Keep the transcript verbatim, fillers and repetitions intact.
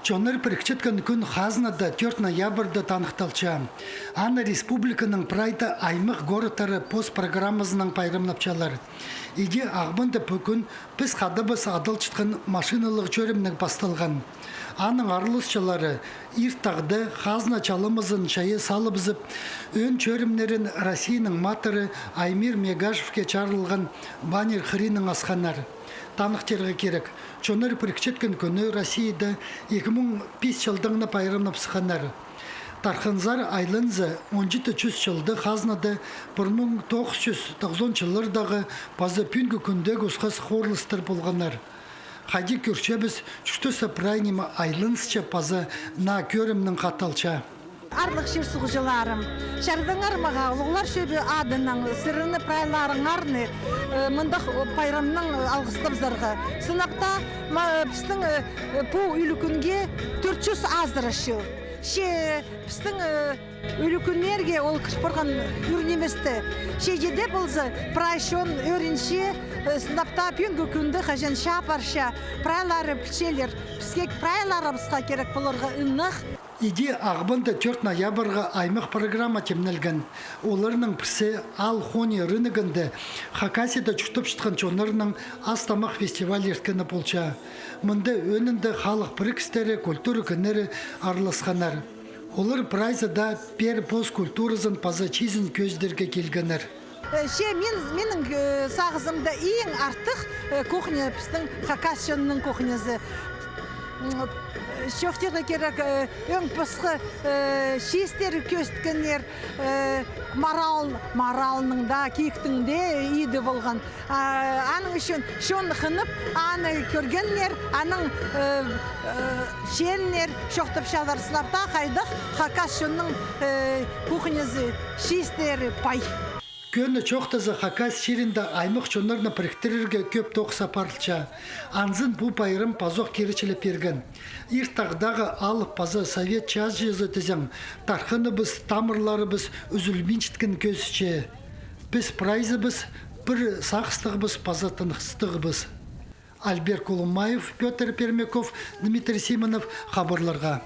Чоннар пірікчеткен кӱн хазнада, тӧрт ноябрьда, таныхталча. Аны республиканың прайда аймах городтары пос программазынаң пайрамнапчалар. Иди Ағбанда пу кӱн піс хадабас адалчатхан машиналығ чӧрімнең пасталған. Аның араласчылары Иртағда хазна чаламазын чайы салыбызып, ӧӧн чӧрімнерін Россияның матыры Аймир Мегашевке чарылған баннер хыринаң асханнар. Таныхтирға кирек, чоннар пірікчеткен кӱні Россияда ікі муң пис чылдаң на пайрамнап сыхханнар. Тархынзар айланза, он читі чӱс чылда хазнада пір муң тоғыс чӱс тоғызон чыллардағы паза пӱӱнгі кӱндегі осхас хорылыстар полғаннар. Хайди кӧрчебіс, чуртас прай ниме айланысча паза наа кӧрімнең хаталча. Аарлығ чир-суғҷыларым, чарыдыңар мағаа Улуғлар чӧбі адынаң сірерні, прайларыңарны, э, мындағ, э, пайрамнаң, э, алғыстабызарға. Сынап таа, ма, э, пістің, э, э, пу ӱлӱк кӱнге тӧрт чӱс азыра чыл. Че пістің, э, ӱлӱк кӱннерге ол кір парған ӱр нимес-те. Че иди дее полза, прай чон ӧрінче, э, сынап таа, пӱӱнгі кӱнді хаҷан чаа парча, прайлары пілчелер. Піске, прайларыбысха кирек поларға ынағ. Иди Ағбанда тӧрт ноябрьға аймах программа тимнелген. Оларның пірсі аал хони рыногында Хакасияда чуртапчатхан чоннарның ас-тамах фестиваль ирткені полча. Мында ӧӧнінде халых пірігістері, культура кіннері араласханнар. Олар прайзы даа пеер пос культуразын паза чиизін кӧзідерге килгеннер. Э, че мин, минің, э, сағызымда иң артых, э, кухня пістің хакас чонның кухнязы. М, чоохтирға кирек, э, ӧң пасха, э, чиистер кӧзіткеннер, э, марал, маралның даа, киіктің дее иді полған. А, аның ӱчӱн чон хынып, аны кӧргеннер, аның, э, э, чииннер чоохтапчалар, сынап таа, хайдағ хакас чонның, э, кухнязы, чиистері пай. Кӧні чоохтаза, хакас чирінде аймах чоннарны піріктірерге кӧп тоғыс апарылча. Анзын пу пайрам пазох киречілеп пирген. Иртағдағы алып паза совет чазыҷызы тізең, тархыныбыс, тамырларыбыс ӱзӱлбинчеткен кӧзітче. Піс прайзыбыс, пір сағыстығбыс паза тыныстығбыс. Альберт Кулумаев, Пётр Пермяков, Дмитрий Симонов, хабарларға.